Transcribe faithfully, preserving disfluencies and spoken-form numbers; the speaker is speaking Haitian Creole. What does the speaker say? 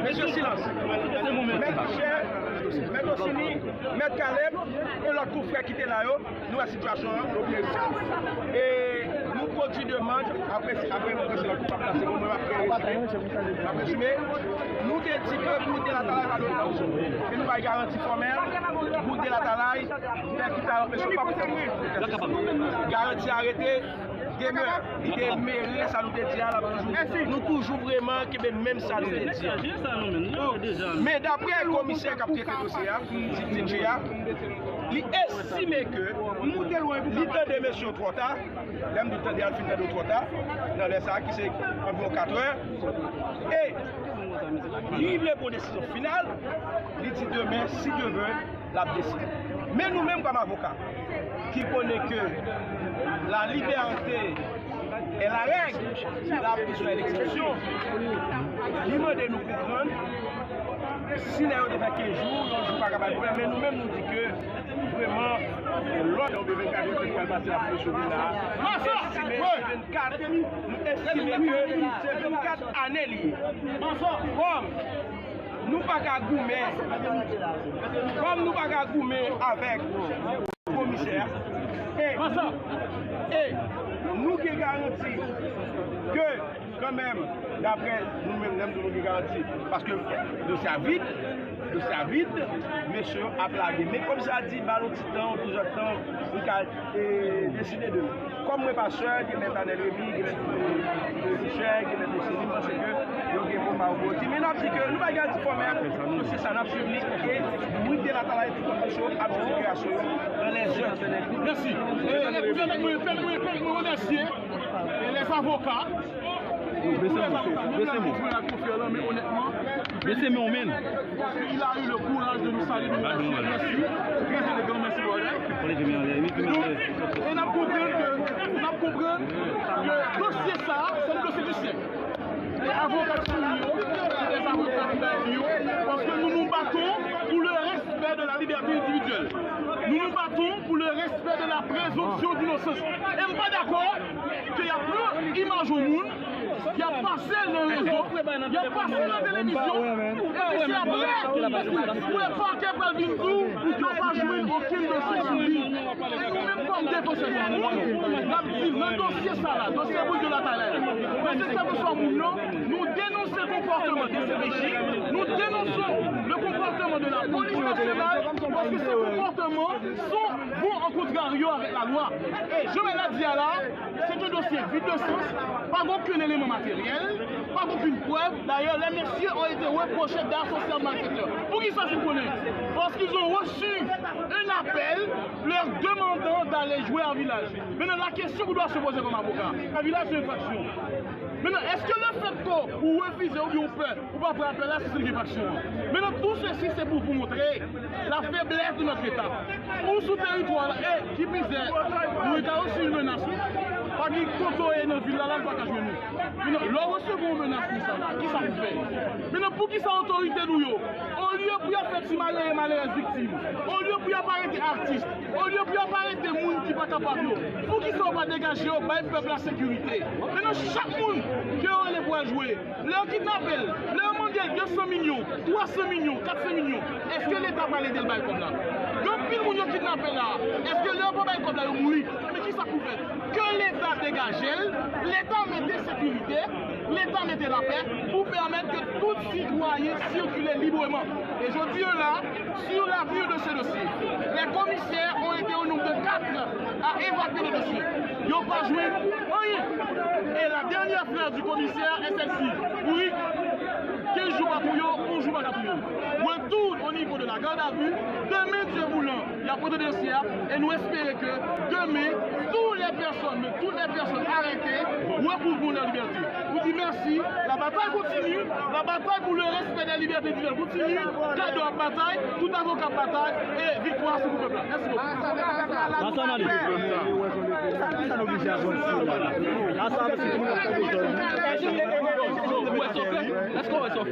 Mesye, silans. Mèt Michel, Mèt Osini, Mèt Caleb, e lòt konfrè ki te la yo, nou wè sitiyasyon an, nou byen. E nou pwodui demann, apre, apre nou prese lòt kou pa plase, bon, mwen ap fè rezime. Ap rezime, nou te di ke Wout de Latalay pa dwe nan. E nou bay garanti fòmèl, Wout de Latalay, fè ki ta, mesye pa pou. Garanti a rete, demè, li te mere sa nou te di a, l ap toujou. Nou toujou vrèman kenbe menm sa nou te di a. Men daprè komisè k ap trete dosye a, D J a, li estime ke li tande mesye yo twò ta, lè m di tande a, l fin tande yo twò ta, nan lè sa a ki se anviwon katrè, e li vle pran desizyon final, li di demen, si Dye vle, l ap deside. Men nou menm kòm avoka, ki konnen ke la liberté est la règle, la bizwen leksepsyon, li mande nou konprann, si nèg yo te fè kenz jou, yon jou pa ka bay pwoblèm, men nou menm nou di ke vrèman, lòt yo bezwen gade ki pral pase la presyon la. Estime se vennkat, nou estime ke se vennkat ane li ye. Kòm nou pa ka goumen, kòm nou pa ka goumen avèk komisè a, e, e nou gen garanti ke, kanmenm, daprè nou menm, lè m di nou gen garanti, paske dosye a vid, dosye a vid, mesye yo ap lage. Men komisè a di, ba nou ti tan, plizyè tan, pou ka, e, deside de li. Kòm mwen pa sè, gen mèt Anèl Remy, gen mèt, e, Michel, gen mèt Osini, m panse ke yo gen mo pa yo pou yo di. Men n ap di ke nou pa gen anti fòmèl, dosye sa n ap swiv li, e Wout de Latalay tout kòm mesye ap jwenn liberasyon yo nan lèzè. Mèsi. E, pèmèt mwen, pèmèt mwen, pèmèt mwen remèsye, e, lèzavoka. Bese men w, bese men w. Bese men w, men. Il a eu le courage de nous saluer, nous remercier. Merci. Très élégant, merci, brother. Donc, e n ap konprann ke, n ap konprann ke dosye sa, se yon dosye di syèk. E avoka ki sou li yo, se de avoka ki bay li yo, paske nou nous battons pour le respect de la liberté individuelle. Nous nous battons pour le respect de la présomption d'innocence. E m pa dakò ke y ap pran imaj yon moun, y ap pase l nan rezo, y ap pase l nan televizyon, epi se apre pou pakè pral vin di w yo pa jwenn okenn dosye sou li. E nou menm kòm defansè dwa moun, n ap di nan dosye sa la, dosye Wout de Latalay, paske kèlkeswa moun nan, nou denonse konpòtman D C P J, nous dénonçons le comportement de la police nationale, paske se konpòtman son bon an kontraryo avèk lalwa. E jan mèt la di a la, se te dosye vid de sans, pa gen okenn eleman materyèl, pa gen okenn prèv. D'ailleurs, les messieurs ont été reprochés d'associer à malfaiteurs. Poukisa si w konnen? Parce qu'ils ont reçu un appel leur demandant d'aller jouer à Village. Maintenant, la question qu'on doit se poser comme avocat, à Village, c'est une faction. Maintenant, est-ce que le fait que vous refusez ou bien vous peur, ou pa pran apèl la, se se gen faksyon an. Men nan tou sesi, se pou, pou montre la faiblesse de notre État. Ou sou teritwa la, e ki pi zè, nou ka resi yon menas, wi. Pa gen kote w ye nan vil la, la, nou pa ka jwenn ou. Men nan, lè w resevwa yon menas konsa, kisa pou fè? Men nan, poukisa otorite nou yo, olye pou y ap fè ti malere, malerèz viktim, olye pou y ap arete atis, olye pou y ap arete moun ki pa kapab yo, poukisa w pa degaje yo, bay pèp la sekirite? Men nan, chak moun ke yo rele pou al jwe, lè yo kidnape l, lè yo mande l de san milyon, twa san milyon, kat san milyon, èske Leta pral ede l bay kòb la? Gen anpil moun yo kidnape la, èske lè yo pa bay kòb la, yo mouri? Men kisa k pou fèt? Ke Leta degaje l, Leta mete sekirite, Leta mete lapè pou pèmèt ke tout sitwayen sikile libreman. E jodi a la, sur l'avenir de ce dossier. Les commissaires ont été au nombre de quatre à évacuer le dossier. Yo pa jwenn anyen. Et la dernière phrase du commissaire est celle-ci. Wi, kenz jou pa touye w, yon jou pa ka touye w. Retourne au niveau de la garde à vue. Demen, Dye voulan, y ap pote dosye a. E nou espere ke demen, toutes les personnes, mais toutes les personnes arrêtées retrouveront leur liberté. Nou di mèsi. La bataille continue. La bataille pour le respect des libertés individuelles continue. Kado ap batay, tout avoka ap batay, e viktwa se pou pèp la. Mèsi bokou. Ansanm ale. Ansanm ale. Èske w wè sa w fè? Èske w wè sa w fè?